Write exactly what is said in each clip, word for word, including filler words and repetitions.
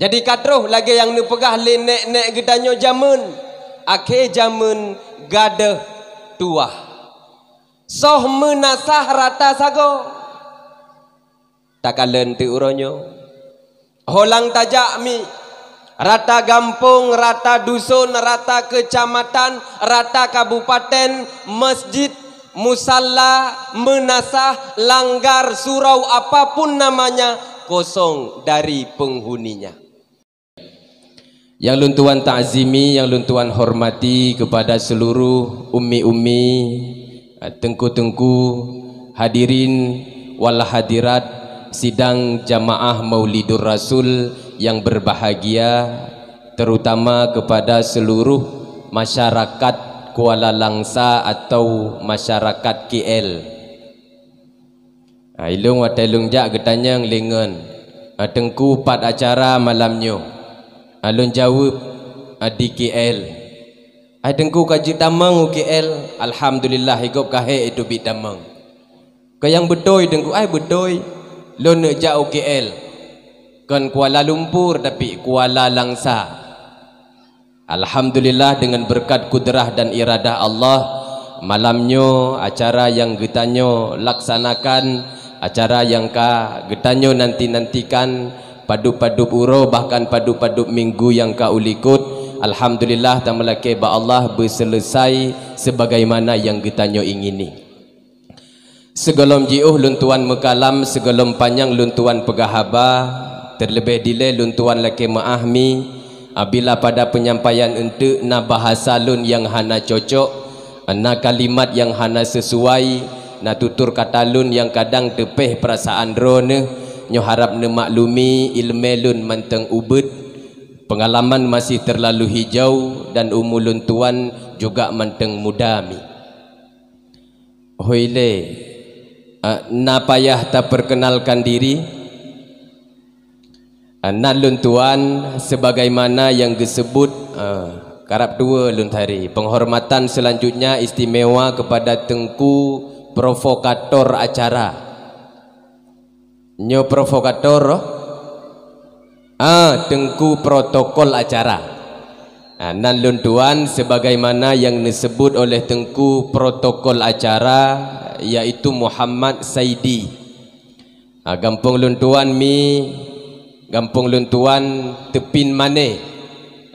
Jadi ka troh lagée nyang neupeugah lé nék-nék geutanyoe jamén, akhé jamén gadôh tuwah. Soh meunasah rata sagoe. Takalon teuk uroe nyoe. Holang tajak mi, rata gampông, rata duson, rata keucamatan, rata kabupaten, masjid, musalla, meunasah, langgar, surau, apapun namanya, kosong dari penghuninya. Nyang lôn tuan takzimi, nyang lôn tuan hormati kepada seluruh ummi-ummi, teungku-teungku, hadirin wal hadirat sidang jamaah Maulidur Rasul yang berbahagia, terutama kepada seluruh masyarakat Kuala Langsa atau masyarakat K L. Ha, ilong watée lôn jak geutanyong lé ngon, "Ha, Teungku, pat acara malam nyoe?" Ha, lôn jaweueb, "Ha, di K L." "Hai Teungku, ka jeuet tamong u K L?" "Alhamdulillah, i gob ka hék teubiet tamong." "Keu nyang beutôi Teungku?" "Ai beutôi, lôn neuk jak u K L." "Kon Kuala Lumpur, tapi Kuala Langsa." Alhamdulillah, dengan berkat kudrah dan iradah Allah, malam nyoe acara nyang geutanyoe laksanakan, acara nyang ka geutanyoe nanti-nantikan, padub-padub uroe, bahkan padub-padub minggu nyang ka u likot, alhamdulillah, tameulakée bak Allah beuseuleusai sebagaimana nyang geutanyoe ingini. Sigohlom jiôh lôn tuan meukalam, sigohlom panyang lôn tuan peugah haba, teuleubeh dilée lôn tuan lakée meuáh mi, abila pada peunyampaian eunteuk na bahasa lôn nyang hana cocok, na kalimat nyang hana seusuai, na tutur kata lôn nyang kadang teupéh peurasaan droeneuh, nyoe harab neumaklumi iéleumé lôn mantong ubeuet, peungalaman masih teurlalu hijau, dan umu lôn tuan juga mantong muda mi. Hoi lé, eh, na payah tapeurkeunalkan diri? Eh, nan lôn tuan, sebagaimana nyang geuseubut, eh, karab tuwoe lôn tari. Penghormatan selanjutnya istimewa kepada Teungku Provokator acara. Nyoe provokator, ah, teungku protokol acara. Ah, nan lôn tuan sebagaimana nyang neuseubut oleh teungku protokol acara, yaitu Muhammad Saidi. Ah, gampông lôn tuan mi, gampông lôn tuan Teupin Mané,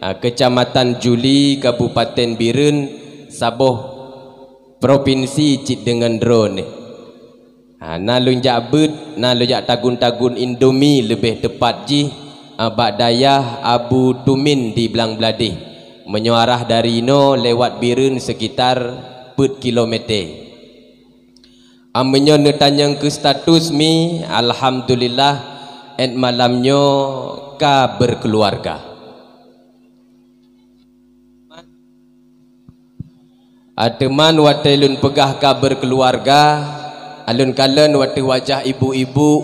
ah, Keucamatan Juli, Kabupaten Bireuen, saboh propinsi cit deungon droeneuh. Ha, na lôn jak beuet, na lôn jak tagun-tagun Indomie leubeh teupat jih, ha, bak dayah Abu Tumin di Blang Bladeh. Meunyoe arah dari inoe lewat Bireuen sekitar peuet kilometer. Ha, meunyoe neutanyong keu status mi, alhamdulillah, 'et malam nyoe ka beukeuluwarga. Ateuman watée lôn peugah ka beukeuluwarga, alun kalon watée wajah ibu-ibu,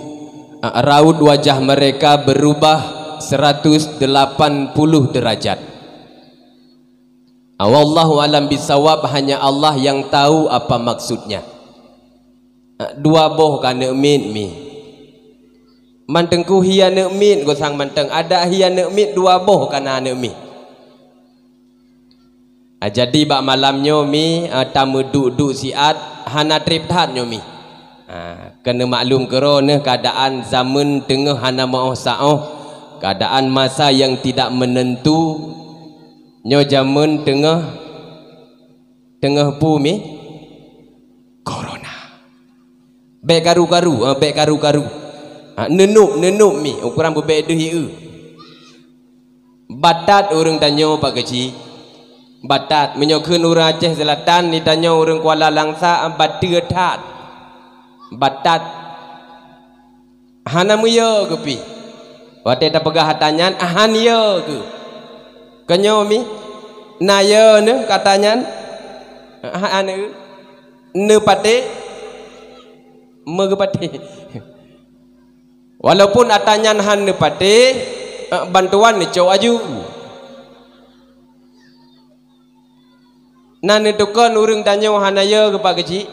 a, raut wajah mereka berubah seratus delapan puluh derajat. A, wallahu alam bisawab, hanya Allah yang tahu apa maksudnya. A, dua boh ka aneuk miet mi. Man teungku hi aneuk miet gosang mantong, adak hi aneuk miet dua boh ka na aneuk miet. Ah, jadi bak malam nyoe mi, ah, tameuduek-duek siat, hana treb that nyoe mi. Ah, keuneuk maklum keudroe neuh keuadaan zameun teungoh hana meuoh saoh, keuadaan masa nyang tidak menentu. Nyoe zameun teungoh, teungoh peue mi? Corona. Bék karu-karu, ha, bék karu-karu. Ha, neunup, neunup mi, ukoran beubék deuh ié. Batat ureuëng tanyoe Pak Keuchik. Batat, meunyoe kheun ureuëng Aceh Selatan, di tanyoe ureuëng Kuala Langsa, ha, bateue that. Batat. Hana meuyo keuh pih. Watée tapeugah ata nyan, ha, han yo keuh. Keunyoe mi, na yo neuh kata nyan? Ha, han eu. Neupatéh? Meugeupatéh. Walaupun ata nyan han neupatéh, eh, bantuan neucok aju. Na neutukon ureuëng tanyoe hana yo keuh Pak Keuchik.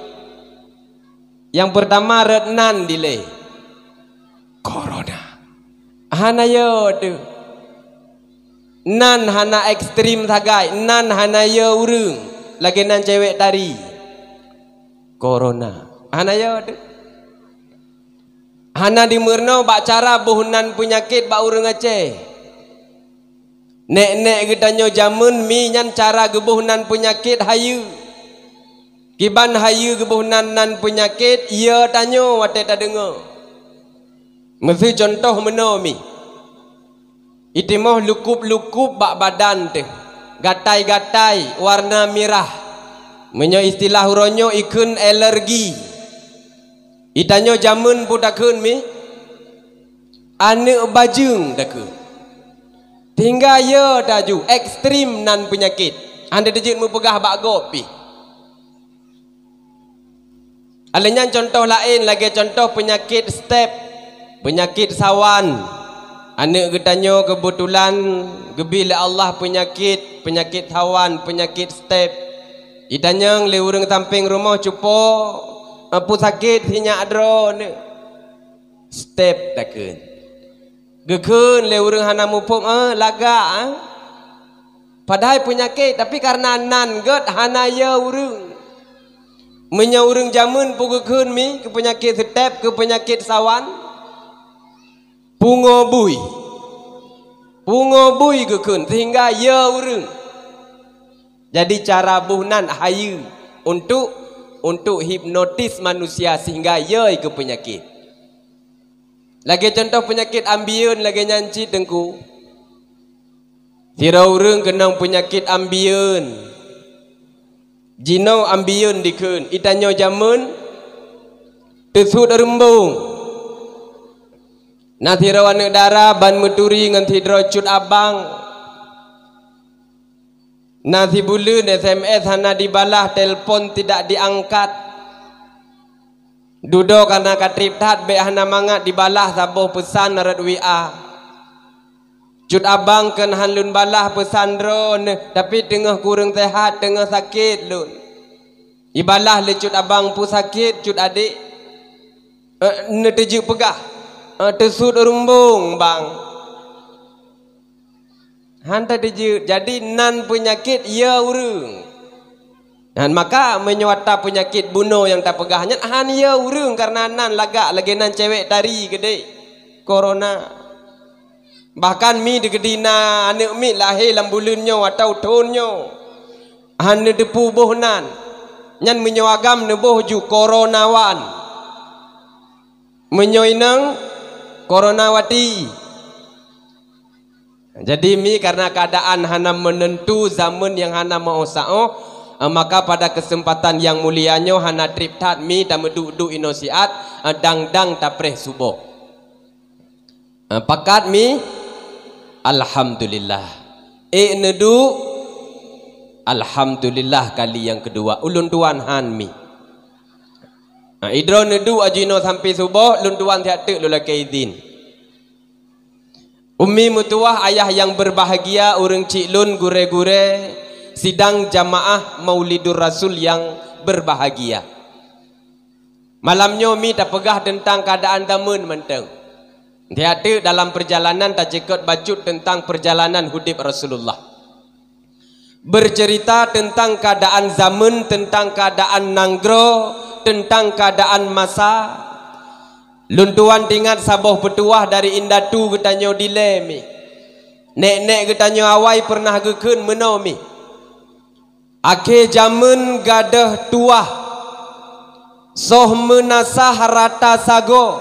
Nyang peurtama rot nan dilée. Corona. Hana yo teuh. Nan hana ekstrem sagai, nan hana yö ureuëng, lagée nan cewek tari. Corona. Hana yö teuh. Hana dimeurunoe bak cara boh nan peunyakét bak ureuëng Aceh. Nek-nek geutanyoe jamén mi nyan cara geuboh nan peunyakét hayeue. Kiban hayeue geuboh nan, nan peunyakét, yö tanyoe watée tadeungoe. Meuseu cuntoh meunoe mi. Itimoh lukup-lukup bak badan teuh, gatai-gatai, warna mirah. Meunyoe istilah uroe nyoe ikheun alergi. Itanyoe jamén peue takheun mi? Aneuëk bajeueng takheun. Sehingga yö taju ekstrem nan peunyakét. Hana teujeuet meupeugah bak gob pih. Aleuh nyan cuntoh laén lagée cuntoh peunyakét step, peunyakét sawan. Aneuëk geutanyoe keubeutulan geubri lé Allah peunyakét, peunyakét sawan, peunyakét step. Itanyong lé ureuëng sampéng rumoh cupo, "Peue sakét sinyak droeneuh?" Step takheun. Geukheun lé ureuëng hana muphom, "Eh, lagak, eh." Padahai peunyakét, tapi kareuna nan gét hana yö ureuëng. Meunyoe ureuëng jamén peue geukheun mi keu peunyakét step, keu peunyakét sawan, pungo bui. Pungo bui geukheun sehingga yö ureuëng. Jadi cara boh nan hayeue untuk, untuk hipnotis manusia sehingga yö keu peunyakét. Lagée cuntoh peunyakét ambien lagée nyan cit Teungku. Sidroe ureuëng keunong peunyakét ambien. Jinoe ambien dikheun, itanyoe jamén teusut reumbong. Na sidroe aneuëk dara ban meuturi ngon sidroe cut abang. Na sibuleuen S M S hana dibalah, telepon tidak diangkat. Dudoe kana ka treb that bék hana mangat dibalah saboh peusan rot W A. Cut abang kheun han lôn balah peusan droeneuh, tapi teungoh kureueng seuhat, teungoh sakét lôn. Ibalah lé cut abang peue sakét, cut adék. Eh, neuteujeuet peugah, eh, teusut rumbong bang. Han tateujeuet, jadi nan peunyakét yö ureuëng. Nyan maka meunyoe ata peunyakét bunoe nyang tapeugah nyan han yö ureuëng kareuna nan lagak lagée nan cewek tari keudeh, corona. Bahkan mi dikeudi na aneuëk miet lahé lam buleuen nyoe atawa thon nyoe, han neuteupeue boh nan. Nyan meunyoe agam neuboh ju coronawan. Meunyoe inong, coronawati. Jadi mi kareuna keuadaan hana meunentu, zameuem nyang hana meuoh saoh, eh, maka pada keuseumpatan nyang mulia nyoe hana treb that mi tameuduek-duek inoe siat, eh, dang-dang tapreh suboh. Eh, pakat mi, alhamdulillah. Ék neuduek, alhamdulillah kali nyang keudua. Ulôn tuan han mi. Eh, idroe neuduek aju inoe sampai suboh, lôn tuan siat teuk lôn lakée idhin. Ummi meutuwah, ayah yang berbahagia, ureuëng chik lôn, gurée-gurée, sidang jamaah Maulidur Rasul yang berbahagia. Malam nyoe mi tapeugah teuntang keuadaan zameuem mantong. Siat teuk dalam peurjalanan tacukot bacut teuntang peurjalanan udeb Rasulullah. Bercerita teuntang keuadaan zameuem, teuntang keuadaan nanggroe, teuntang keuadaan masa. Lôn tuan teuingat saboh peutuwah dari indatu geutanyoe dilée mi. Nek-nek geutanyoe awai peureunah geukheun meunoe mi. Akhé jamén gadôh tuwah, soh meunasah rata sagoe,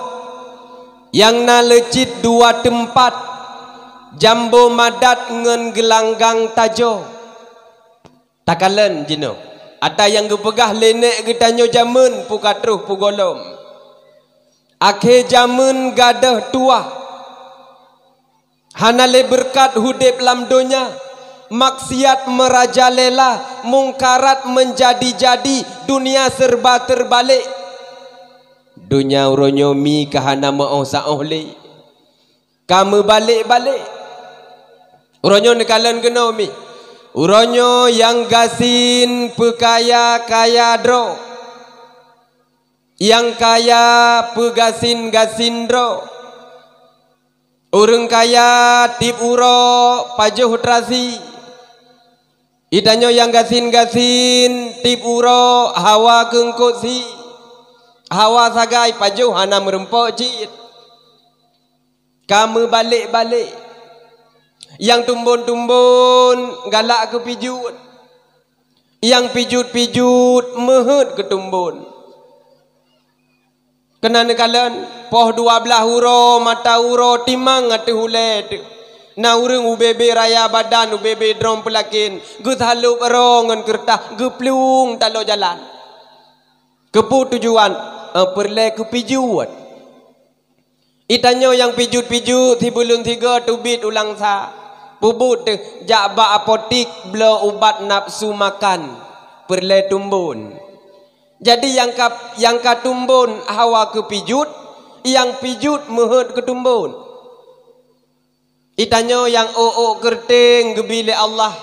nyang na leucit dua teumpat, jambo madat ngon geulanggang tajoe. Takalon jinoe, ata nyang geupeugah lé nek geutanyoe jamén peue ka troh peue gohlom. Akhé jamén gadôh tuwah, hana lé beureukat udeb lam donya, maksiat meurajalela, mungkarat meunjadi-jadi, dunia serba teurbalek. Donya uroe nyoe mi ka hana meuoh saoh lé. Ka meubalek-balek. Uroe nyoe neukalon keunoe mi. Uroe nyoe nyang gasien peukaya-kaya droe. Nyang kaya peugasien-gasien droe. Ureuëng kaya tieb uroe pajoh terasi. Geutanyoe nyang gasien-gasien tieb uroe hawa keu eungkôt sie. Hawa sagai pajoh hana meurumpok cit. Ka meubalek-balek. Nyang tumbon-tumbon galak keu pijuet. Nyang pijuet-pijuet meuheuet keu tumbon. Keunan neukalon, poh dua blaih uroe mata uroe timang ateueh ulée teuh. Na ureuëng ubé-bé raya badan, ubé-bé droe peulakén, geusalôb droe ngon keureutah, geuplueng taloe jalan. Keupeue tujuan? Eh, peureulée keu pijuet. Geutanyoe nyang pijuet-pijuet sibuleuen sigoe teubiet u Langsa. Peubuet teuh jak bak apotik bloe ubat nafsu makan, peureulée tumbon. Jadi nyang ka, nyang ka tumbon hawa keu pijuet, nyang pijuet meuheuet keu tumbon. Geutanyoe nyang ôk-ôk keureuteng geubi lé Allah.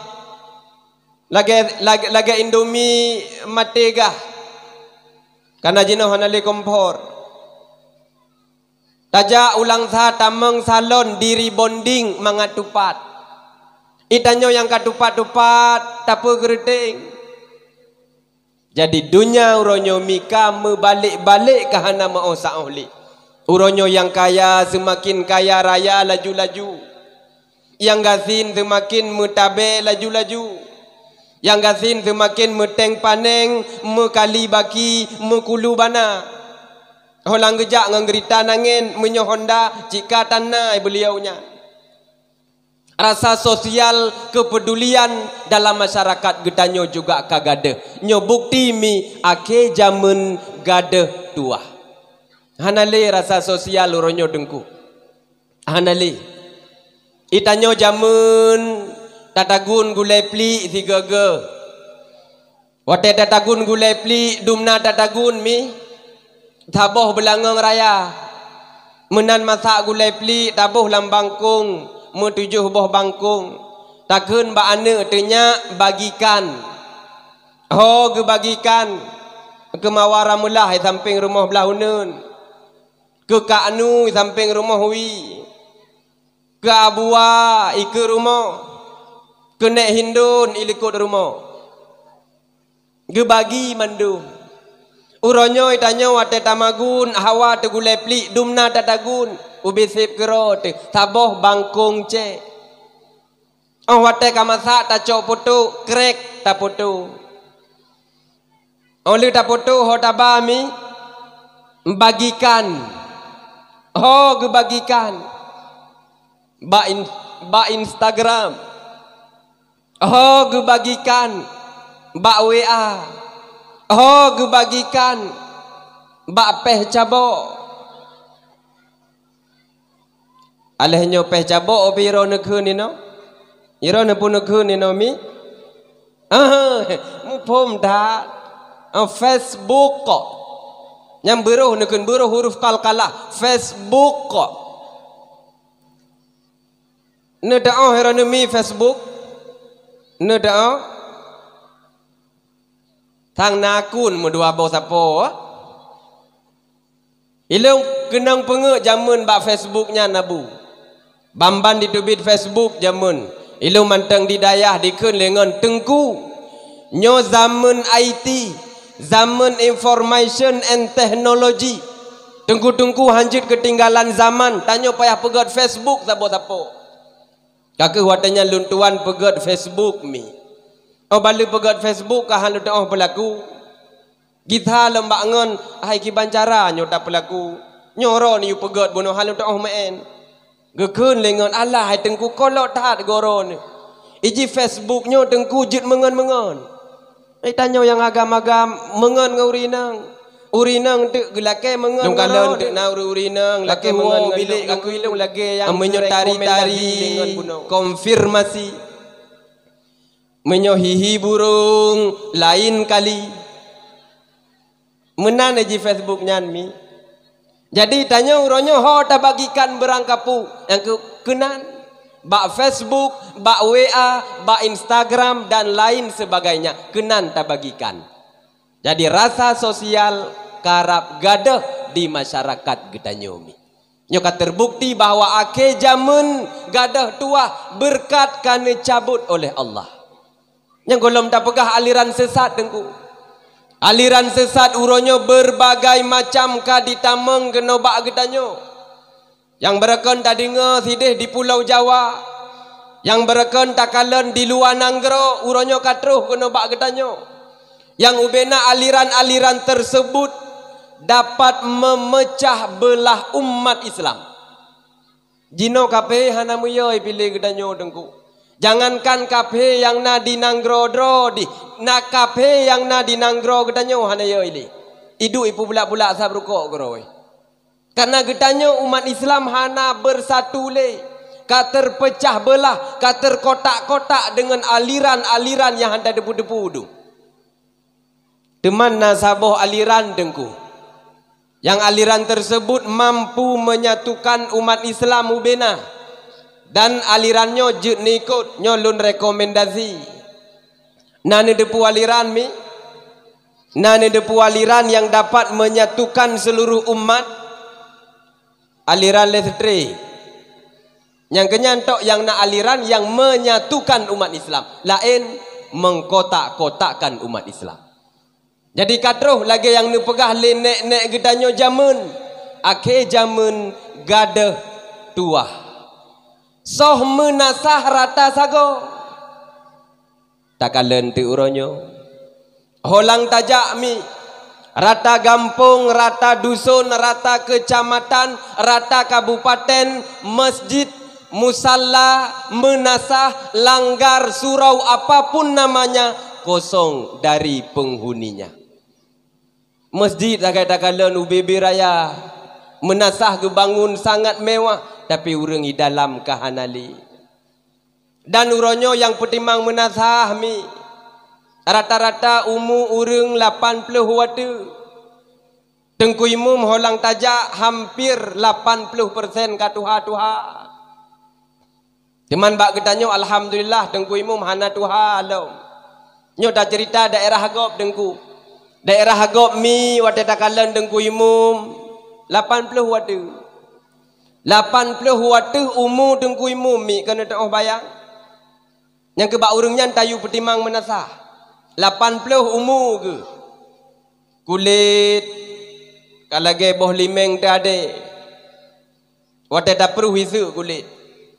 Lagée, lagée, lagée Indomie maté gah. Kana jinoe hana lé kompor. Tajak u Langsa tamong salon di-rebonding mangat tupat. Geutanyoe nyang ka tupat-tupat tapeukeureuteng. Jadi donya uroe nyoe mi ka meubalek-balek ka hana meuoh saôh lé. Uroe nyoe nyang kaya seumaken kaya raya laju-laju. Nyang gasien seumaken meutabée laju-laju. Nyang gasien seumaken meuteng paneng, meukali baki, meukulu bana. Ho lam geujak ngon geurita nangén, meunyoe Honda, cit ka tan na beuliau nyan. Rasa sosial, keupedulian dalam masyarakat geutanyoe juga ka gadôh. Nyoe bukti mi akhé jameun gadôh tuwah. Hana lé rasa sosial uroe nyoe teungku. Hana lé. Geutanyoe jameun tatagun gulée pliek sigoe-goe. Watée tatagun gulée pliek, dumna tatagun mi, saboh beulangöng raya. Meunan masak gulée pliek taboh lam bangkong, meutujoh boh bangkong. Takheun bak aneuëk teuh nyak bagikan. Ho geubagikan, keu Mawar Rameulah di sampéng rumoh blah uneuen. Keu Kak Nu di sampéng rumoh wie. Keu Abua ikeue rumoh. Keu Nék Hindon ilikot rumoh. Geubagi mandum. Uroe nyoe geutanyoe watée tamagun hawa teugulée pliek dumna tatagun. Ubé seb keudroe teuh saboh bangkong cék. Óh watée ka masak tacok poto, krek tapoto. Óh lheueh tapoto ho taba mi, bagikan. Ho geubagikan. Bak in-, bak Instagram. Ho geubagikan. Bak W A. Ho geubagikan. Bak péh cabok. Aléh nyoe péh cabok ubé iroe neukheun inoe. Iroe neupeuneukheun inoe mi. Ah, muphom that. Ah, Facebook kok. Nyang beuroh neukheun beuroh huruf qalqalah. Facebook kok. Neuteuoh iroe neumi Facebook. Neuteuoh. Sang na akun meudua boh sapo. Ilôn keunong peungeut jameun bak Facebook nyan Abu. Ban-ban diteubiet Facebook jameun. Ilôn mantong di dayah dikheun lé ngon teungku. Nyoe zameun I T, zameun information and technology. Teungku-teungku hanjeuet keutinggalan zaman, tanyoe payah peugét Facebook saboh-sapoe. Ka kheueh watée nyan lôn tuan peugét Facebook mi. Óh baleue peugét Facebook ka han lôn teuoh peulaku. Gisa lom bak ngon, hai kiban cara nyoe tapeulaku. Nyoe droeneuh yue peugét bunoe han lôn teuoh meu'en. Geukheun lé ngon, alah hai teungku, kolok that goe droeneuh. Iji Facebook nyoe teungku jeuet meungon-meungon. Hai tanyoe nyang agam-agam meungon ngon ureueng inong. Ureueng inong teuk geulakée meungon ngon droeneuh. Lôn kalon teuk na ureueng-ureueng inong lakée meungon ngon bilék, aku ilôn lagée nyang meunyoe tari-tari, konfirmasi. Meunyoe hihi burung, laén kali. Meunan ji Facebook nyan mi. Jadi tanyoe uroe nyoe ho tabagikan beurangkapeue nyang keu-, keunan bak Facebook, bak W A, bak Instagram dan lain sebagainya keunan tabagikan. Jadi rasa sosial karab gadôh di masyarakat geutanyoe mi. Nyoe ka terbukti bahwa akhé jameun gadôh tuwah beureukat ka neucabot oleh Allah. Nyang gohlom tapeugah aliran sesat, Teungku. Aliran sesat uroe nyoe beureubagai macam ka jitamong keunoe bak geutanyoe. Nyang beureukan tadeungoe sideh di Pulo Jawa, nyang beureukan takalon di luwa nanggroe, uroe nyoe ka troh keunoe bak geutanyoe. Nyang ubena aliran-aliran tersebut dapat memecah belah umat Islam. Jinoe kaphé hana meuyue piléh geutanyoe, Teungku. Jangankan kaphé nyang na di nanggroe droe dih, na kaphé nyang na di nanggroe geutanyoe hana yue lé. Iduek ipeubulak-bulak asab rukok keudroe. Karena geutanyoe umat Islam hana bersatu lé, ka terpecah belah, ka terkotak-kotak deungon aliran-aliran nyang hana teupeue-teupeue. Teuma na saboh aliran, Teungku. Nyang aliran tersebut mampu menyatukan umat Islam ubena. Dan aliran nyoe jeuet neuikot, nyoe lôn rekomendasi. Na neuteupeue aliran mi? Na neuteupeue aliran nyang dapat menyatukan seluruh umat? Aliran listrik. Nyang keunyan tok nyang na aliran nyang menyatukan umat Islam, laén mengkotak-kotakkan umat Islam. Jadi ka troh lagée nyang neupeugah lé nék-nék geutanyoe jameun, akhé jameun gadôh tuwah. Soh meunasah rata sagoe. Takalon teuk uroe nyoe. Holang tajak mi, rata gampông, rata duson, rata keucamatan, rata kabupaten, masjid, musalla, meunasah, langgar, surau, apapun namanya, kosong dari penghuninya. Masjid sagai takalon u Bebe Raya, meunasah geubangun sangat mewah, tapi ureuëng i dalam ka hana lé. Dan uroe nyoe nyang peutimang meunasah mi, rata-rata umu ureuëng lapan ploh watée. Teungku Imum holang tajak hampir lapan ploh persen ka tuha-tuha. Teuma bak geutanyoe, alhamdulillah, Teungku Imum hana tuha lom. Nyoe taceurita daerah gob, Teungku. Daerah gob mi watée takalon Teungku Imum lapan ploh watée. Lapan ploh watée umu Teungku Imum mi, keuneuk teuoh bayang. Nyang keu bak ureuëng nyan tayue peutimang meunasah. Lapan ploh umu geuh. Kulét ka lagée boh limeng teuadée. Watée taprôh iseuk kulét,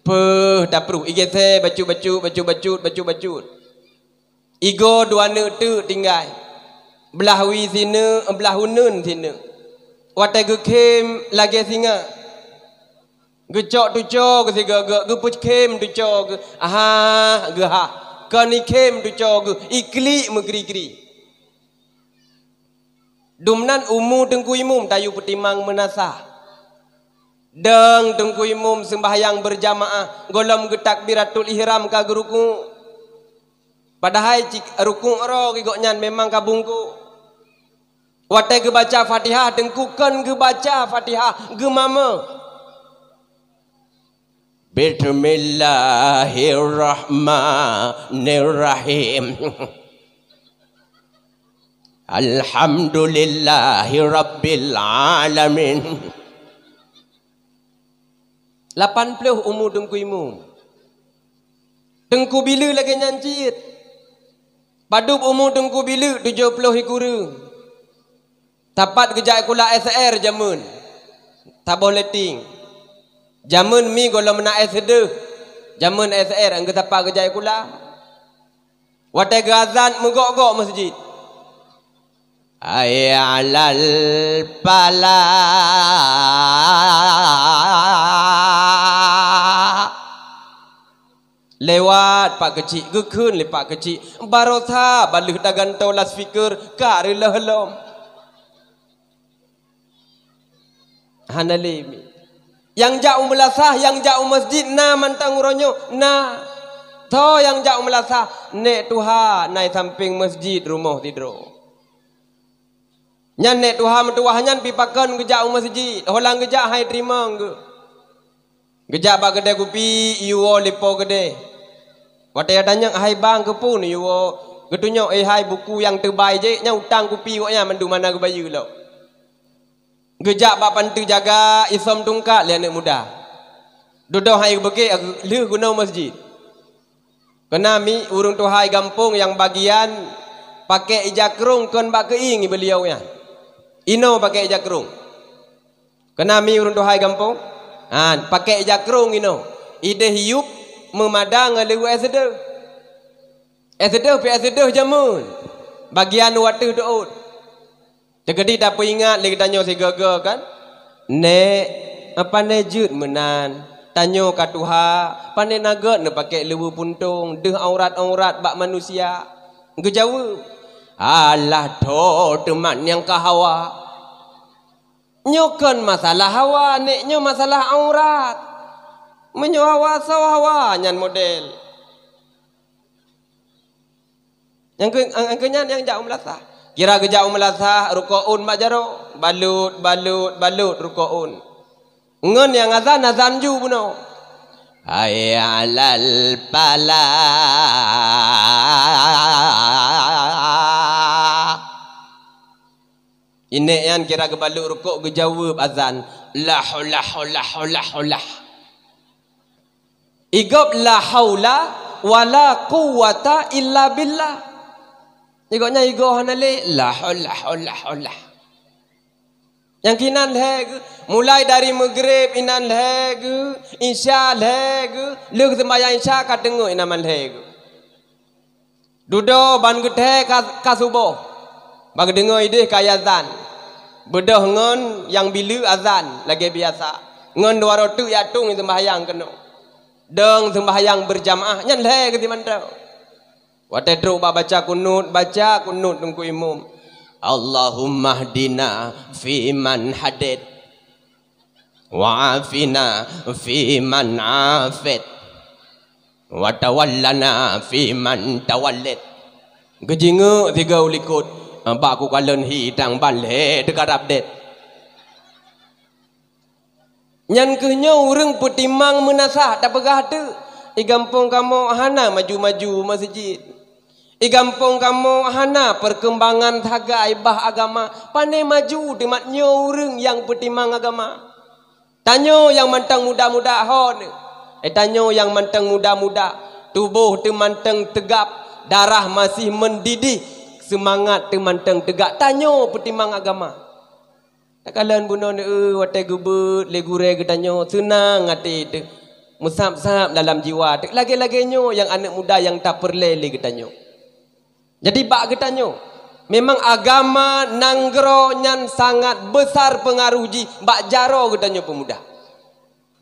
peuh taprôh, igése bacut-bacut, bacut-bacut, bacut-bacut. Igoe dua neuk teuk tinggai, blah wie sineuk, blah uneuen sineuk. Watée geukhém lagée singa, geucok tuco geuh sigoe-goe, geupeukhém tuco geuh, hah, geuhah. Kon ikhém tuco geuh, iklik meukri-kri. Dumnan umu Teungku Imum tayue peutimang meunasah. Dong Teungku Imum seumbahyang beurjamaah, gohlom geutakbiratul ihram ka geuruku'. Padahai cit ruku' droe geuh gobnyan memang ka bungkôk. Watée geubaca Fatihah, Teungku kon geubaca Fatihah, geumamöh. Bismillahirrahmanirrahim. Alhamdulillahirabbil alamin. Lapan ploh umu Teungku Imum. Teungku Bileuk lagée nyan cit. Padub umu Teungku Bileuk tujoh ploh ikureueng. Tapat geujak sikula S R jameun. Saboh leteng. Jameun mi gohlom na S deuh. Jameun S R nyang geusapat geujak sikula. Watée geuazan meugok-gok masjid. Hayya 'alal falah. Lewat Pak Keuchik, geukheun lé Pak Keuchik, barosa baleueh tagantoe loudspeaker ka reulôh lom. Hana lé mi. Nyang jak u meulasah, nyang jak u masjid na mantong uroe nyoe, na. Soe nyang jak u meulasah, nék tuha na i sampéng masjid rumoh sidroe. Nyan nék tuha meutuwah nyan pih pakon geujak u masjid, holang geujak hai teurimong geuh. Geujak bak keudè kupi, iyue woe lé po keudè. Watée tanyong hai bang keupeue neuyue woe, geutunyok, "Eh hai buku nyang teubai jih, nyan utang kupi gobnyan mandum hana geubayeue lom." Geujak bak panteue jaga, isöm tungkat lé aneuk muda. Dudoe hai beukée lheueh keunoe masjid. Keuna mi ureuëng tuha gampông nyang bagian pakék ija krông kon bak keuieng beuliau nyan. Inoe pakék ija krông. Keuna mi ureuëng tuha gampông, han, pakék ija krông inoe. Ideh yup meumada ngon leuweue es deuh. Es deuh pih es deuh jameun. Bagian wateuh teuôt. Teukeudi tapeuingat lé geutanyoe sigoe-goe kan? Nék, pane jeuet meunan? Tanyoe ka tuha, pane na gét neupakék leuweue puntông deuh aurat-aurat bak manusia? Geujaweueb, "Alah tho teuma nyang ka hawa." Nyoe kon masalah hawa, nék, nyoe masalah aurat. Meunyoe hawa soe hawa nyan model. Nyang keu, nyang keu nyan nyang jak u meulasah. Kira geujak u meulasah, rukok ôn bak jaroe, balot, balot, balot rukok ôn. Ngon nyang azan, azan ju bunoe. Hayya 'alal falah. Inék nyan kira geubalot rukok geujaweueb azan, "La haula, haula, haula, haula." Igob la haula wala quwwata illa billah. Igob nyan igob hana lé, la haula, haula, haula. Nyang keu inan lhée geuh, mulai dari Maghrib inan lhée geuh, Isya lhée geuh, lheueh seumbahyang Isya ka teungeut inan man lhée geuh. Dudoe ban geuthée ka, ka suboh. Ban geudeungoe ideh ka azan. Beudôh ngon nyang bileue azan lagée biasa. Ngon dua roh teuk jak tueng seumbahyang keunoe. Dong seumbahyang beurjamaah nyan lhée geuh simantong. Watée trok bak baca kunut, baca kunut teungku imum. Allahummahdina fiman hadait. Wa afina fiman afait. Wa tawallana fiman tawallait. Geujingeuk sigoe u likot, bak kukalon hi tang ban lhée teukarab dét. Nyan kheueh nyoe ureuëng peutimang meunasah tapeugah teuk, "I gampông kamoe hana maju-maju masjid. I gampông kamoe hana perkembangan sagai bah agama." Pane maju teumat nyoe ureuëng nyang peutimang agama. Tanyoe nyang mantong muda-muda hon. Eh, tanyoe nyang mantong muda-muda, tuboh teuh mantong teugab, darah masih meundidih, seumangat teuh mantong teugab. Tanyoe peutimang agama. Takalon bunoe neu, watée geubeuet lé gurée geutanyoe, seunang até teuh. Meusab-sab dalam jiwa teuh. Lagée-lagée nyoe nyang aneuëk muda nyang tapeureulée lé geutanyoe. Jadi bak geutanyoe, memang agama nanggroe nyan sangat besar pengaruh jih bak jaroe geutanyoe peumuda.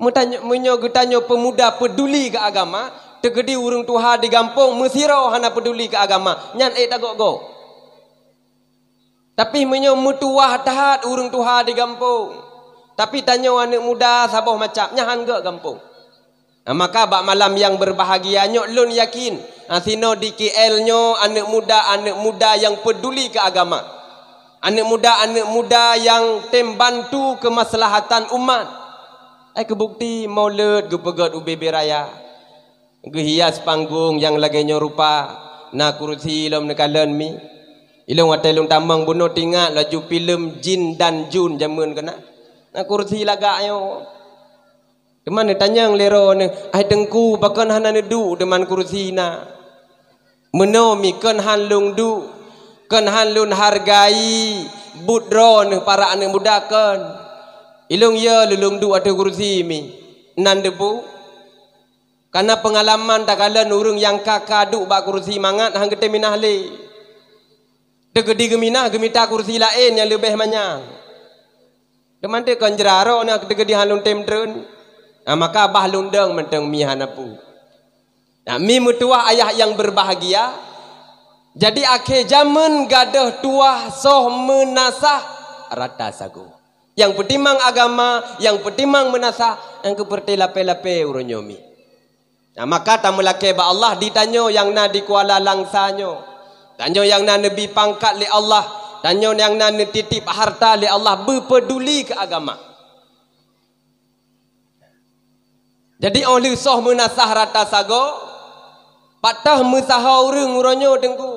Meutanyoe, meunyoe geutanyoe peumuda peuduli keu agama, teukeudi ureuëng tuha di gampông meusidroe hana peuduli keu agama, nyan ék tagok-gok. Tapi meunyoe meutuwah that ureuëng tuha di gampông, tapi tanyoe aneuëk muda saboh macam, nyan han gok gampông. Nah, maka bak malam nyang berbahagia nyoe lôn yakin, ah, sinoe di K L nyoe aneuëk muda, aneuëk muda nyang peuduli keu agama. Aneuëk muda, aneuëk muda nyang tem bantu keumaslahatan umat. Ai keubukti Maulud geupeugét u Bebe Raya. Geuhias panggong nyang lagée nyoe rupa, na kursi lom neukalon mi. Ilong watée lôn tamong bunoe tingat laju filem Jin dan Jun jameun keunan. Na kursi lagak nyoe. Teuma neutanyong lé droeneuh, "Hai Teungku, pakon hana neuduek teuma kursi na?" Meunoe mi kon han lôn duek, kon han lôn hargai buet droeneuh para aneuëk muda kon. Ilong yo lôn duek ateueh kursi mi. Nan debu. Kana peungalaman takalon ureuëng nyang ka-ka duek bak kursi mangat han geutem minah lé. Teukeudi geuminah geumita kursi laén nyang leubeh manyang. Teumanté kon jraro na teukeudi han lôn tem treun. Nah, maka bah lôn dong mantong mi hana peue. Nah, mi meutuwah ayah nyang berbahagia. Jadi akhé jameun gadôh tuwah soh meunasah rata sagoe. Nyang peutimang agama, nyang peutimang meunasah, nyang keupeureuté lapée-lapée uroe nyoe mi. Nah, maka tameulakée bak Allah di tanyoe nyang na di Kuala Langsa nyoe. Tanyoe nyang na neubi pangkat lé Allah, tanyoe nyang na neutitip harta lé Allah beupeuduli keu agama. Jadi óh lheueh soh meunasah rata sagoe, pat toh meusaho ureuëng uroe nyoe Teungku?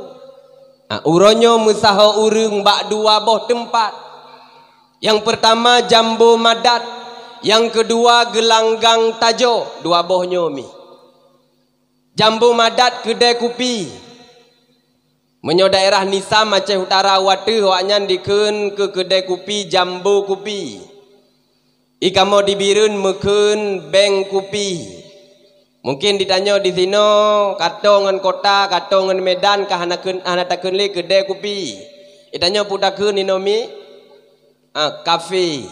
Ah, uroe nyoe meusaho ureuëng bak dua boh teumpat. Nyang peurtama jambo madat, nyang keudua geulanggang tajo, dua boh nyoe mi. Jambo madat keudè kupi. Meunyoe daerah Nisam Aceh Utara watèe awaknyan dikheun keu keudè kupi jambo kupi. I kamoe di Bireuen meukheun beng kupi. Mungken ditanyoe disinoe, ka toe ngon kota, ka toe ngon Medan, ka hana kheun, hana takheun lé keudè kupi. Ditanyoe peue takheun inoe mi? Ah, kafe.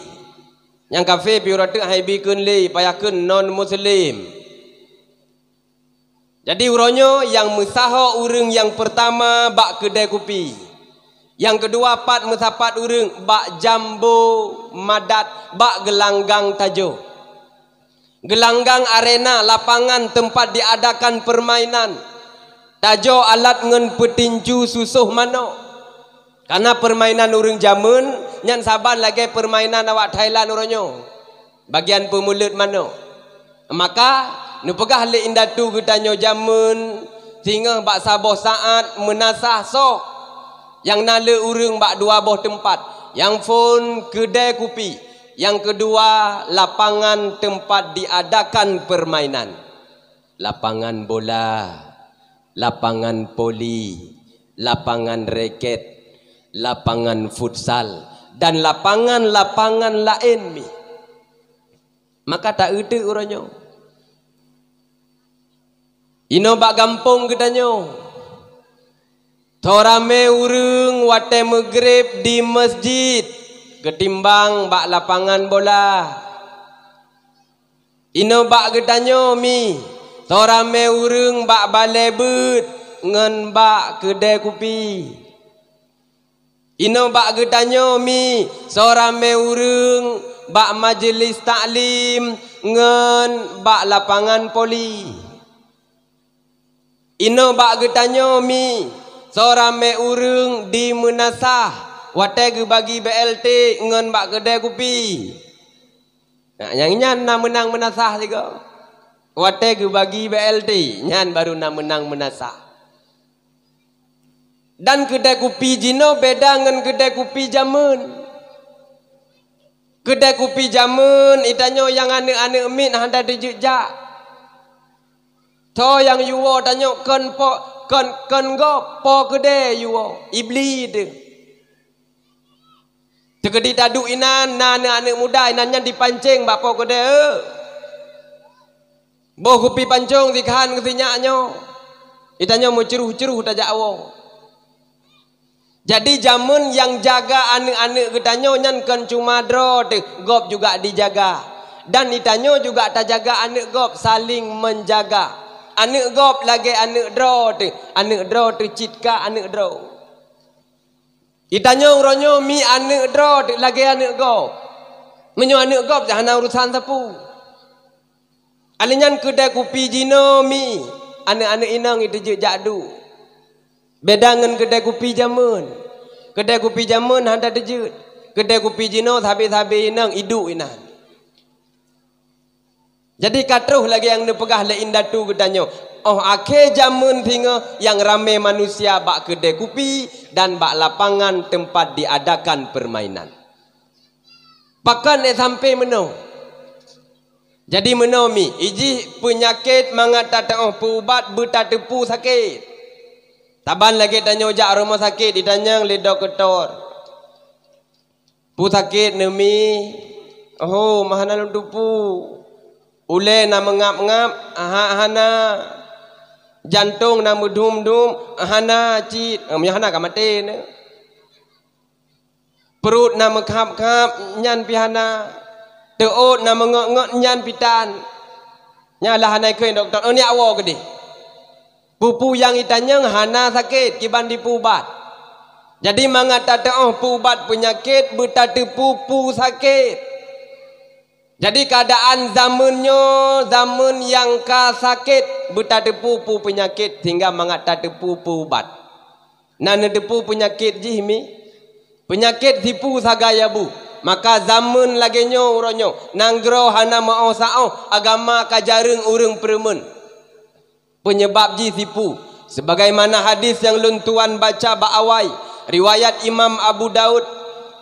Nyang kafe pih uroe teuk han ibi kheun lé, payah kheun non muslim. Jadi uroe nyoe nyang meusaho ureuëng nyang peurtama bak keudè kupi. Nyang keudua pat meusapat ureuëng bak jambo madat, bak geulanggang tajo. Geulanggang arena, lapangan tempat diadakan permainan. Tajo alat ngon peutinju susoh manok. Karena permainan ureuëng jameun nyan saban lagèe permainan awak Thailand uroe nyoe. Bagian peumuleuet manok. Maka, neupeugah lé indatu geutanyoe jameun, singoh bak saboh saát meunasah soh nyang na lé ureuëng bak dua boh teumpat, nyang phôn keudè kupi, nyang keudua lapangan tempat diadakan permainan. Lapangan bola, lapangan voli, lapangan raket, lapangan futsal, dan lapangan-lapangan laén mi. Maka ta-eu teuk uroe nyoe. Inoe bak gampông geutanyoe, tho ramé ureuëng watèe meugreb di masjid keutimbang bak lapangan bola. Inoe bak geutanyoe mi, tho ramé ureuëng bak balée beuet ngon bak keudée kupi. Inoe bak geutanyoe mi, tho ramé ureuëng bak majeulis taklim ngon bak lapangan voli. Inoe bak geutanyoe mi, tho ramé ureuëng di meunasah watée geubagi B L T ngon bak keudée kupi. Nah, nyang nyan na meunang meunasah sigoe. Watée geubagi B L T, nyan barô na meunang meunasah. Dan keudée kupi jinoe beda ngon keudée kupi jameun. Keudée kupi jameun, geutanyoe nyang aneuëk-aneuëk miet hana teujeuet jak. Tho nyang yuwoe tanyoe kon po, kon, kon gob, po keudée yuwoe, Iblih teuh. Teukeudi taduek inan, na aneuëk-aneuëk muda inan nyan dipancéng bak po keudée, eu. Boh kupi pancong sikhan keu sinyak nyoe. Geutanyoe meucruh-cruh tajak woe. Jadi, jameun nyang jaga aneuëk-aneuëk geutanyoe nyan kon cuma droe teuh, gob juga dijaga. Dan geutanyoe juga tajaga aneuëk gob, saling menjaga. Aneuëk gob lagée aneuëk droe teuh, aneuëk droe teuh cit ka aneuëk droe. Geutanyoe uroe nyoe mi aneuëk droe teuh lagée aneuëk gob. Meunyoe aneuëk gob, hana urosan sapeue. Alèh nyan keudée kupi jinoe mi, aneuëk-aneuëk inong jiteujeuet jak duek. Beda ngon keudée kupi jameun. Keudée kupi jameun hana teujeuet. Keudée kupi jinoe sabe-sabe inong iduek inan. Jadi ka troh lagée nyang neupeugah lé indatu geutanyoe, óh akhé jameun singoh nyang ramé manusia bak keudée kupi dan bak lapangan teumpat diadakan peurmainan. Pakon ék sampoe meunoe? Jadi meunoe mi, ijih peunyakét mangat tateuôh peuubat beutateupeue sakét. Saban lagée tanyoe jak rumoh sakét, jitanyong lé dokto, "Peue sakét neuh mi?" "Oh, meuhana lôn teupeue." "Ulée na meungab-ngab?" "Hak hana." "Jantong na meudum-dum?" "Hana cit." "Meunyoe hana ka maté neuh." "Pruet na meukhab-khab?" "Nyan pih hana." "Teuôt na meungot-ngot?" "Nyan pih tan." Nyan lah hana ikheun dokto, "Oh, nyak woe keudeh." Peue-peue nyang jitanyong hana sakét, kiban jipeuubat. Jadi mangat tateuôh peuubat peunyakét, beutateupeue peue sakét. Jadi keuadaan zameun nyoe, zameun nyang ka sakét, beutateupeue peue peunyakét, sehingga mangat tateupeue peuubat. Na neuteupeue peunyakét jih mi? Peunyakét sipu sagai abu. Maka zameun lagée nyoe uroe nyoe, nanggroe hana meu'oh saôh, agama ka jareueng ureuëng peureumeun. Peunyebab jih sipu. Sebagaimana hadis nyang lôn tuan baca bak awai, riwayat Imam Abu Daud,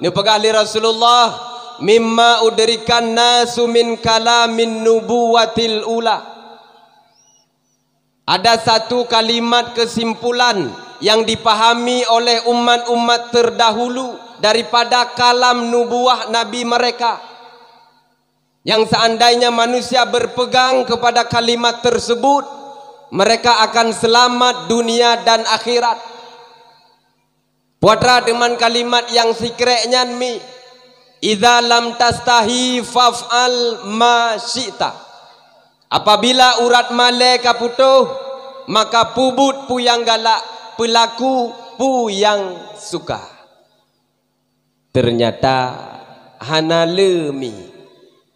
Neupeugah lé Rasulullah, "Mimma udrikan nasu min kalamin nubuwatil ula." Ada satu kalimat kesimpulan yang dipahami oleh umat-umat terdahulu daripada kalam nubuwah nabi mereka, yang seandainya manusia berpegang kepada kalimat tersebut, mereka akan selamat dunia dan akhirat. Peue teuma kalimat nyang sikrek nyan mi, "Idza lam tastahi faf'al ma syi'ta." Apabila urat malée ka putôh, maka peubuet peue nyang galak, peulaku peue nyang suka. Ternyata hana le mi.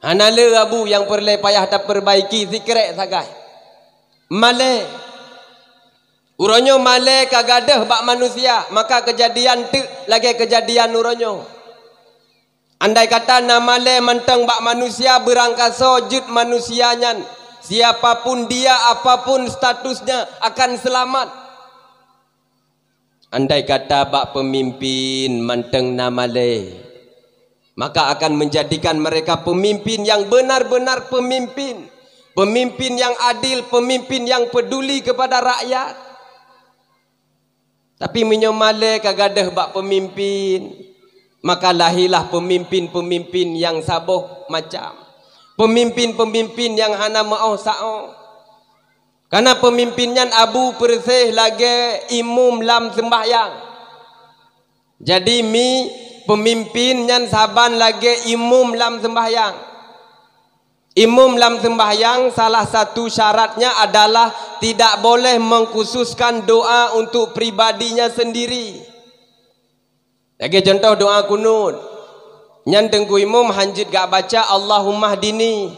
Hana le abu nyang peureulée payah tapeurbaiki, sikrek sagai. Malée. Uroe nyoe malée ka gadôh bak manusia, maka keujadian teuk lagée keujadian uroe nyoe. Andai kata na malée mantong bak manusia, beurangkasoe jeuet manusia nyan, siapapun dia, apapun statusnya, akan seulamat. Andai kata bak peumimpin mantong na malée, maka akan menjadikan mereka peumimpin nyang benar-benar peumimpin, peumimpin nyang adil, peumimpin nyang peuduli keupada rakyat. Tapi meunyoe malée ka gadôh bak peumimpin, maka lahirlah peumimpin-peumimpin nyang saboh macam, peumimpin-peumimpin nyang hana meu'oh sa-oh. Kareuna peumimpin nyan abu peureuséh lagée imum lam seumbahyang. Jadi mi, peumimpin nyan saban lagée imum lam seumbahyang. Imum lam seumbahyang salah satu syaratnya adalah tidak boleh mengkhususkan doa untuk pribadinya sendiri. Lagée cuntoh doa kunut. Nyan teungku imum hanjeuet gak baca, "Allahummahdini."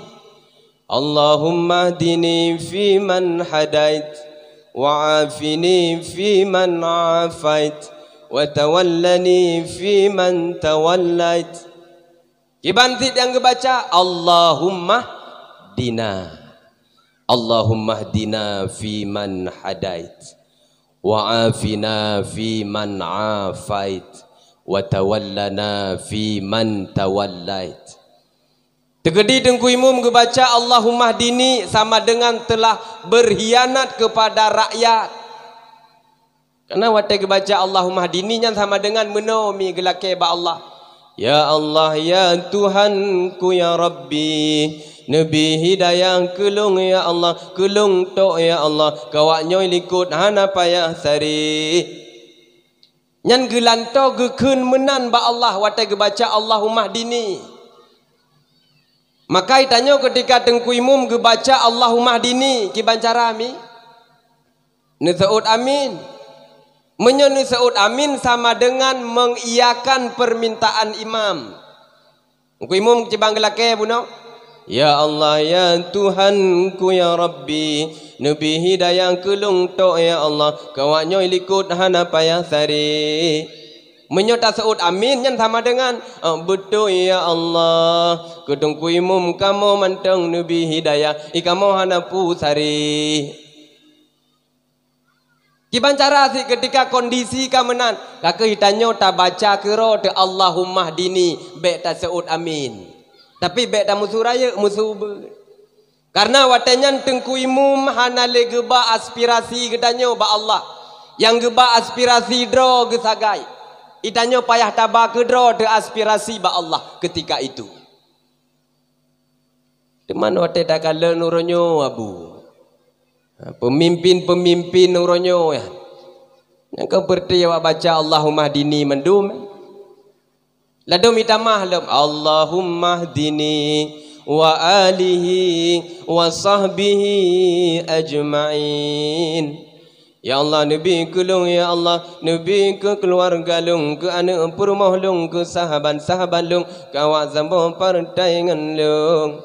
"Allahummahdini fiman hadait, wa afini fiman afait, wa tawallani fiman tawallait." Kiban cit nyang geubaca, "Allahummahdina." "Allahummahdina fiman hadait, wa afina fiman afait, wa tawallana fiman tawallait." Teukeudi teungku imum geubaca "Allahummahdini" sama dengan telah berkhianat kepada rakyat. Kareuna watée geubaca "Allahummahdini" nyan sama dengan meunoe mi geulakée bak Allah, "Ya Allah, ya Tuhanku, ya Rabbi, neubi hidayah keu lôn, ya Allah, keu lôn tok, ya Allah, keu awak nyoe likot hana payah saréh." Nyan geulantoe geukheun meunan bak Allah watée geubaca "Allahummahdini". Maka geutanyoe keutika teungku imum geubaca "Allahummahdini", kiban cara mi? Neuseuôt amin. Meunyoe neuseuôt amin sama dengan mengiyakan permintaan imam. Teungku imum kiban geulakée bunoe, "Ya Allah, ya Tuhanku, ya Rabbi, neubi hidayah keu lôn tok, ya Allah, keu awak nyoe likot hana payah saréh." Meunyoe taseuôt amin, nyan sama dengan, "Ah, beutôi, ya Allah, keu teungku imum kamoe mantong neubi hidayah, i kamoe hana peue saréh." Kiban cara cit keutika kondisi ka meunan, ka kheueh tanyoe tabaca keudroe teuh "Allahummahdini", bék taseuôt "Amin". Tapi bék tameusu rayeuk, meusu ubeuet. Kareuna watée nyan teungku imum hana lé geuba aspirasi geutanyoe bak Allah. Nyang geuba aspirasi droe geusagai. Geutanyoe payah taba keudroe teuh aspirasi bak Allah keutika itu. Teuma watée takalon uroe nyoe, Abu, ha, peumimpin-peumimpin uroe nyoe nyan, nyang ka beureuti awak baca "Allahummahdini" mandum. Ladôm itamah lom, "Allahummahdini wa alihi wa sahbihi ajma'in." Ya Allah, neubi keu lôn, ya Allah, neubi keu keuluwarga lôn, keu aneuëk peurumoh lôn, keu sahabat-sahabat lôn, keu awak saboh partai ngon lôn.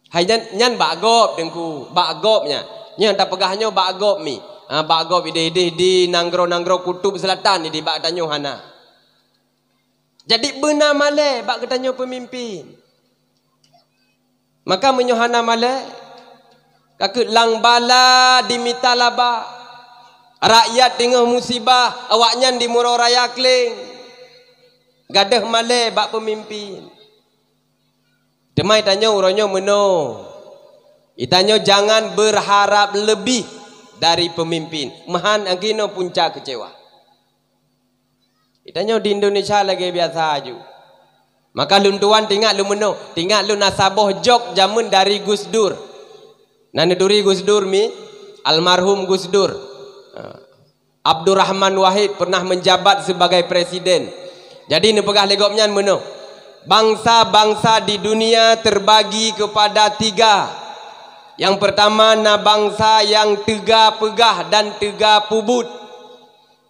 Hai nyan, nyan bak gob, Teungku, bak gob nyan. Nyan tapeugah nyoe bak gob mi. Ha, bak gob idéh-idéh di nanggroe-nanggroe kutub selatan, idéh bak tanyoe hana. Jadi beuna malée bak geutanyoe peumimpin. Maka meunyoe hana malée, ka kheueh lam bala dimita laba. Rakyat teungoh musibah, awaknyan di Muroraya kleng. Gadôh malée bak peumimpin. Teuma tanyoe uroe nyoe meunoe. Tanyoe jangan berharap lebih dari pemimpin. Meuhan angkinoe punca keucewa. Tanyoe di Indonesia lagée biasa aju. Maka lôn tuan tingat lôn meunoe, tingat lôn na saboh jok jameun dari Gus Dur. Na neuturi Gus Dur mi, almarhum Gus Dur. Abdurrahman Wahid pernah menjabat sebagai presiden. Jadi neupeugah lé gobnyan meunoe, bangsa-bangsa di dunia terbagi kepada tiga. Yang pertama na bangsa yang teuga peugah dan teuga peubuet.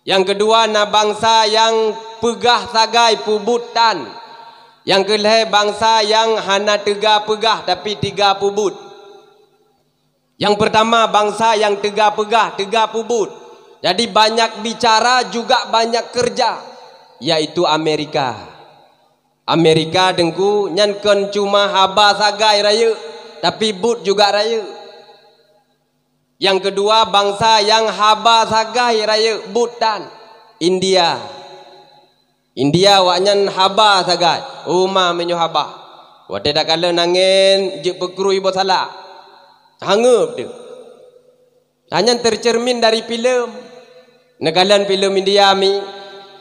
Yang kedua na bangsa yang peugah sagai peubuet tan. Yang keulhée bangsa yang hana teuga peugah tapi teuga peubuet. Yang pertama bangsa yang teuga peugah, teuga peubuet. Jadi banyak bicara juga banyak kerja, yaitu Amerika. Amerika teungku nyan kon cuma haba sagai rayeuk, tapi buet juga rayeuk. Yang kedua bangsa yang haba sagai rayeuk buet tan, India. India awaknyan haba sagai. Uma meunyoe haba. Watée takalon angén jeuet peukrui boh salak. Hangeup teuh. Hanya tercermin dari filem. Neukalon filem India mi.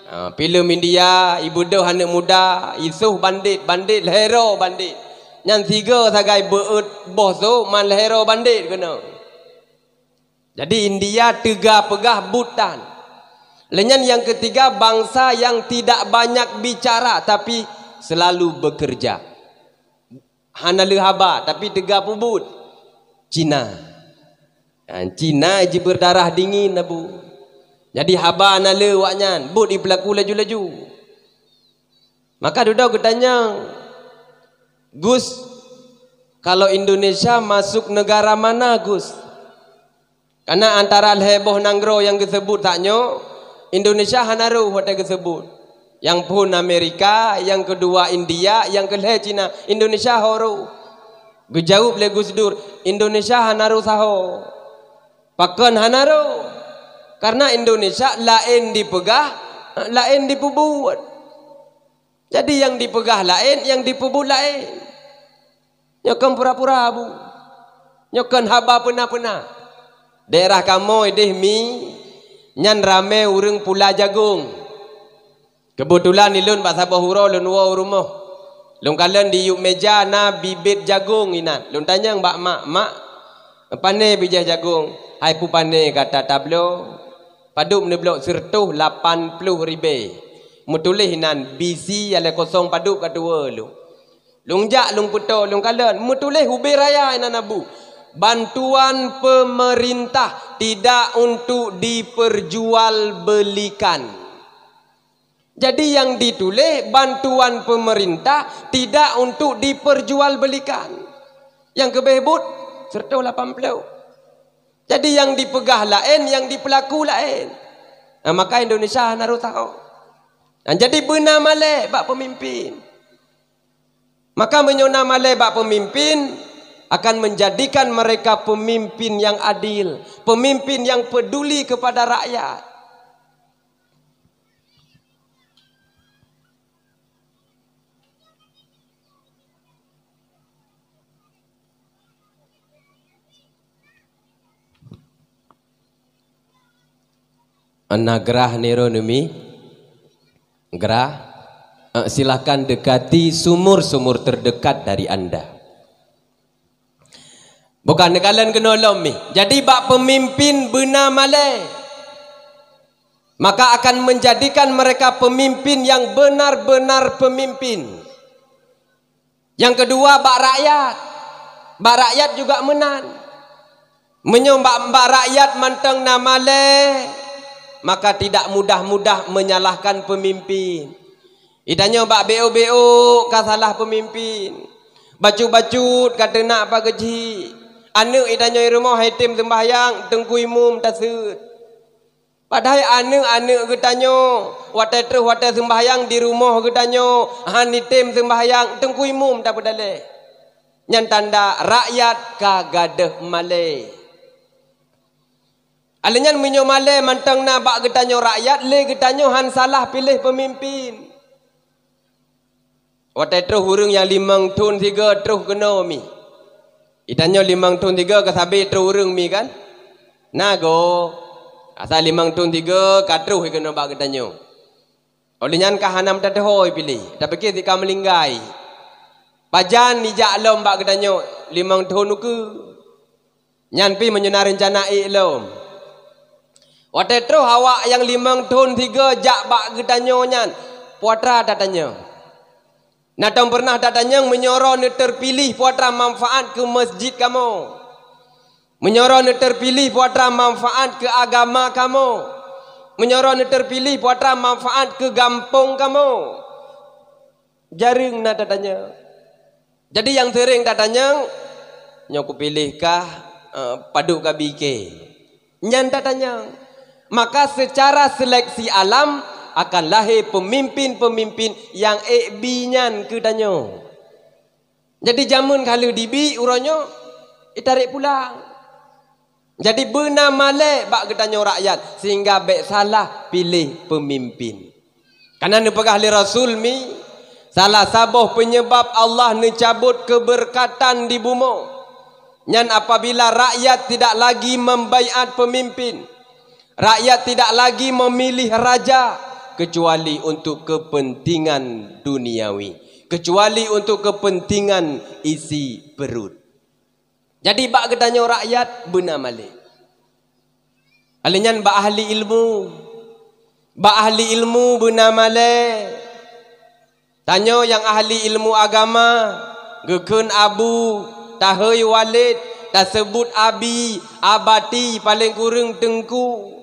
Ha, filem India, ibeudôh aneuëk muda, isoh bandét, bandét lhée droe bandét. Nyan sigoe sagai beuet boh sôk man lhée droe bandét keunoe. Jadi India teuga peugah buet tan. Lheueh nyan yang ketiga bangsa yang tidak banyak bicara tapi selalu bekerja. Hana lé haba tapi teuga peubuet. Cina. Ha, Cina jiberdarah dingin abu. Jadi haba na lé awaknyan, buet ipeulaku laju-laju. Maka dudoe geutanyong, Gus, kalau Indonesia masuk negara mana Gus? Karena antara lhée boh nanggroe nyang geuseubut tanyoe, Indonesia hana rôh watée geuseubut. Nyang phon Amerika, nyang keudua India, nyang keulhée Cina, Indonesia ho rôh. Geujaweueb lé Gus Dur, Indonesia hana rôh saho. Pakon hana rôh? Karena Indonesia laén dipeugah, laén dipeubuet. Jadi nyang dipeugah laén, nyang dipeubuet laén. Nyoe kon pura-pura abu. Nyoe kon haba peuna-peuna. Daerah kamoe deh mi nyan ramé ureuëng pula jagong. Keubeutulan ilôn bak saboh uroe lôn woe u rumoh. Lôn kalon di yup méja na bibet jagong inan. Lôn tanyong bak mak, "Mak, pane bijéh jagong?" "Hai peupané gata tabloe?" Padub neublok sireutoh lapan ploh ribée. Meutuléh inan B C alai kosong padub ka tuwoe lôn. Lôn jak lôn peutoe lôn kalon meutuléh ubé raya inan abu. Bantuan pemerintah tidak untuk diperjualbelikan. Jadi nyang dituléh bantuan pemerintah tidak untuk diperjualbelikan. Nyang keubeh buet sireutoh lapan ploh. Jadi nyang dipeugah laén, nyang dipeulaku laén. Nah, maka Indonesia hana rôh saho. Nah, jadi beuna malée bak peumimpin. Maka meunyoe na malée bak peumimpin akan menjadikan mereka pemimpin yang adil, pemimpin yang peduli kepada rakyat. Anda gerah niro nemi? Gerah? Eh, silakan dekati sumur-sumur terdekat dari Anda. Bukan neukalon keunoe lom mi. Jadi bak pemimpin beuna malée, maka akan menjadikan mereka pemimpin yang benar-benar pemimpin. Nyang keudua bak rakyat. Bak rakyat juga meunan. Meunyoe bak, bak rakyat mantong na malée, maka tidak mudah-mudah menyalahkan pemimpin. Itanyoe bak B O B O ka salah pemimpin. Bacut-bacut ka teunak pageujih. Aneuëk itanyoe i rumoh hai tem seumbahyang, teungku imum taseuet. Padahai aneuëk-aneuëk geutanyoe watée troh watée seumbahyang di rumoh geutanyoe hana tem seumbahyang, teungku imum tapeudaleh. Nyan tanda rakyat ka gadôh malée. Alèh nyan meunyoe malèe mantong na bak geutanyoe rakyat, lé geutanyoe han salah piléh peumimpin. Watèe troh ureueng nyang limong thon sigoe troh keunoe mi. Geutanyoe limong thon sigoe ka sabé troh ureueng mi kan? Na goe. Asai limong thon sigoe ka troh keunoe bak geutanyoe. Óh lheueh nyan ka hana meuteuhôi piléh, tapiké si ka meulinggai. Pajan ijak lom bak geutanyoe limong thon ukeue. Nyan pih meunyoe na reuncana ék lom. Watèe troh awak nyang limong thon sigoe jak bak geutanyoe nyan, peue atra tatanyong. Na tom peureunah tatanyong meunyoe droe neuteurpiléh peue atra manfaat keu masjid kamoe? Meunyoe droe neuteurpiléh peue atra manfaat keu agama kamoe? Meunyoe droe neuteurpiléh peue atra manfaat keu gampông kamoe? Jareueng na tatanyong. Jadi nyang seuréng tatanyong, "Nyoe kupiléh kah, eh, padub ka bi kée?" Nyan tatanyong. Maka seucara seleksi alam akan lahé peumimpin-peumimpin nyang ék bi nyan keu tanyoe. Jadi jameun ka lheueh dibi uroe nyoe, itarek pulang. Jadi beuna malèe bak geutanyoe rakyat sehingga bèk salah piléh peumimpin. Kareuna neupeugah lé Rasul mi, salah saboh peunyebab Allah neucabot keubeurkatan di bumoe nyan apabila rakyat tidak lagi membaiat peumimpin, rakyat tidak lagi memilih raja kecuali untuk kepentingan duniawi, kecuali untuk kepentingan isi perut. Jadi bak geutanyoe rakyat beuna malèe. Alèh nyan bak ahli ilmu. Bak ahli ilmu beuna malèe. Tanyoe nyang ahli ilmu agama, geukheun abu, tahôi walid, taseubut abi, abati, paleng kureueng teungku.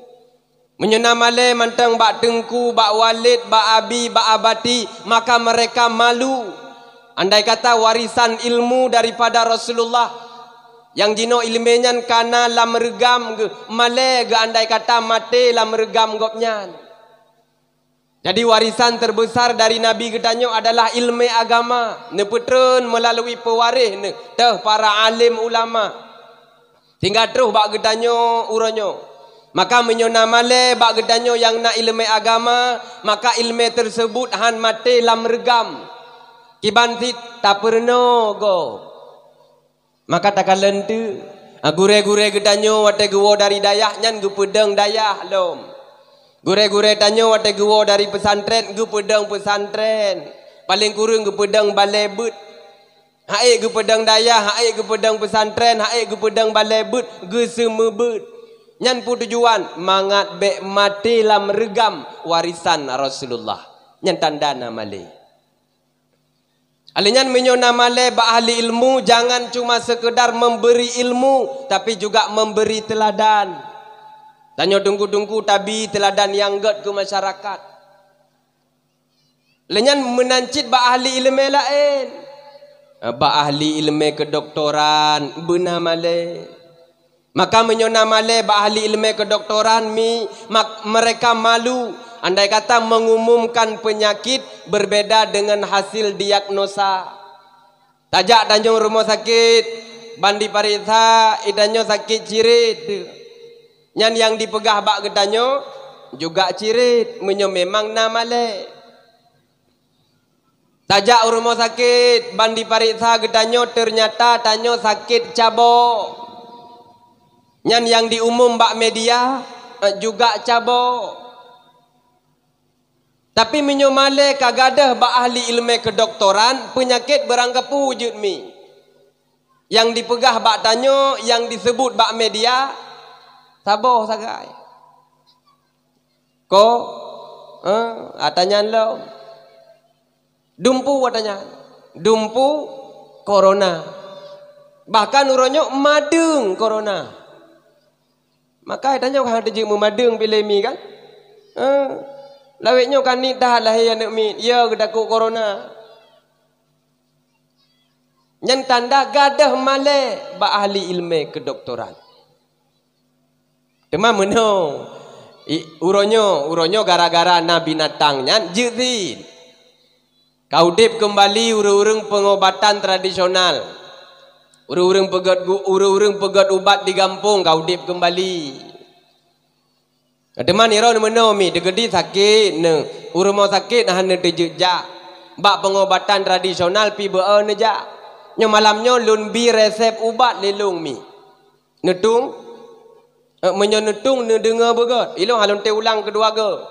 Meunyoe na malèe mantong bak teungku, bak walid, bak abi, bak abati, maka mereka malu. Andai kata warisan ilmu daripada Rasulullah nyang jinoe ileumèe nyan ka na lam reugam geuh, malèe geuh andai kata maté lam reugam gobnyan. Jadi warisan terbesar dari Nabi geutanyoe adalah ileumèe agama, neupeutreun meulalu peuwaréh neuh teuh para alim ulama. Sehingga troh bak geutanyoe uroe nyoe. Maka meunyoe na malèe bak geutanyoe nyang na ileumèe agama, maka ileumèe teuseubut han maté lam reugam. Kiban cit tapeurunoe gob. Maka takalon teuk, ah, gurèe-gurèe geutanyoe watèe geuwoe dari dayah nyan geupeudong dayah lom. Gurèe-gurèe tanyoe watèe geuwoe dari peusantrén geupeudong peusantrén. Paleng kureueng geupeudong balèe beuet. Ha'ék geupeudong dayah, ha'ék geupeudong peusantrén, ha'ék geupeudong balèe beuet, geuseumeubeuet. Nyan peue tujuan? Mangat bèk maté lam reugam warisan Rasulullah. Nyan tanda na malèe. Alèh nyan meunyoe na malèe bak ahli ilmu, jangan cuma sekedar memberi ilmu, tapi juga memberi teladan. Tanyoe teungku-teungku tabi teladan nyang gèt keu masyarakat. Lé nyan meunan cit bak ahli ileumèe laén. Bak ahli ileumèe keudoktoran beuna malèe. Maka meunyoe na malèe bak ahli ileumèe keudoktoran mi, mak-, mereka malu andai kata mengumumkan penyakit berbeda dengan hasil diagnosa. Tajak tanyoe rumoh sakét, ban jipareksa, i tanyoe sakét cirét. Nyan nyang jipeugah bak geutanyoe juga cirét meunyoe memang na malèe. Tajak u rumoh sakét, ban jipareksa geutanyoe, teunyata tanyoe sakét cabok. Nyan nyang jiumum bak media, eh, juga cabok. Tapi meunyoe malèe ka gadôh bak ahli ileumèe keudoktoran, peunyakét beurangkapeue jeuet mi. Nyang jipeugah bak tanyoe, nyang jiseubut bak media, saboh sagai. Ko, eh, ata nyan lom. Dumpeue ata nyan. Dumpeue corona. Bahkan uroe nyoe madeueng corona. Maka tanyoe ka teujeuet meumadeueng piléh mi kan? Eh, lawét nyoe ka niet that lahé aneuk miet, ya geutakot corona. Nyan tanda gadôh malèe bak ahli ileumèe keudoktoran. Teuma meunoe, i-, uroe nyoe, uroe nyoe gara-gara na binatang nyan jeuet cit. Ka udép keumbali ureuëng-ureuëng peungobatan tradisional. Ureuëng-ureuëng peugét gu-, ureuëng-ureuëng peugét ubat di gampông ka udép keumbali. Teuma nirok meunoe mi, teukeudi sakét neu, u rumoh sakét hana teujeuet jak. Bak peungobatan tradisional pi beu-e neujak. Nyoe malam nyoe lôn bi resep ubat lé lôn mi. Neutueng? Eh, meunyoe neutueng, neudeungoe beugét. Ilôn hana lôn teuulang keudua goe.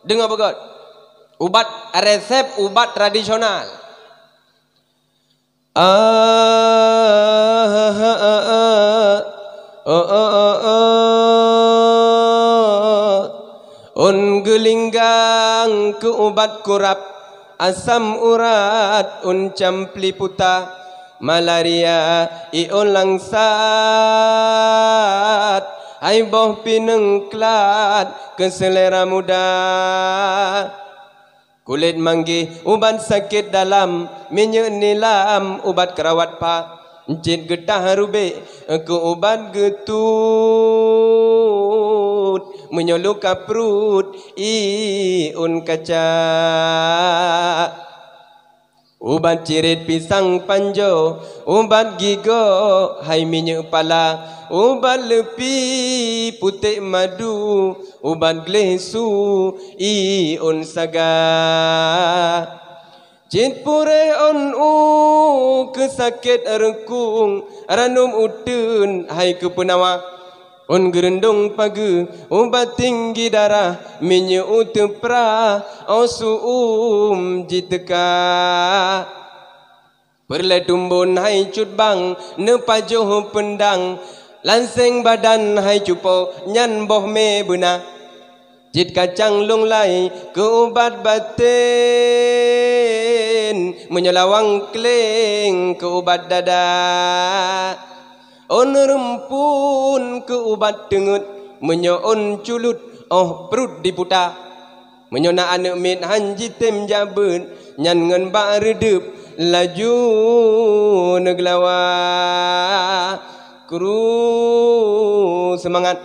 Deungoe beugét. Ubat resep ubat tradisional. Ah, ah, ah, ah. Oh, oh, oh, oh. Ôn geulinggang keu ubat kurab, asam urat ôn campli puta, malaria iôn langsat, hai boh pineung klat keu seulera muda. Kulét manggéh ubat sakét dalam, minyeuk nilam ubat keurawat pha, cit geutah rubék keu ubat geutut, meunyoe luka pruet iôn kaca. Ubat cirét pisang panjoe, ubat gigoe hai minyeuk pala, ubat leupi putéh madu, ubat gleh su iôn saga. Cit puréh ôn u keu sakét reukung, ranum uteuen hai keu peunawa. Ôn geureundong pageue, ubat tinggi darah, minyeuk u teupra, oh su-uem jiteuka. Peureulée tumbon hai cut bang, neupajoh peundang, lanseng badan hai cupo, nyan boh mé beuna. Cit kacang lông lai keu ubat batén, meunyoe lawang kleng keu ubat dada. Ôn rumpun keu ubat teungeut, meunyoe ôn culot óh pruet diputa. Meunyoe na aneuëk miet han jitem jak beuet, nyan ngon bak reudeup laju neugeulawa. Kru seumangat!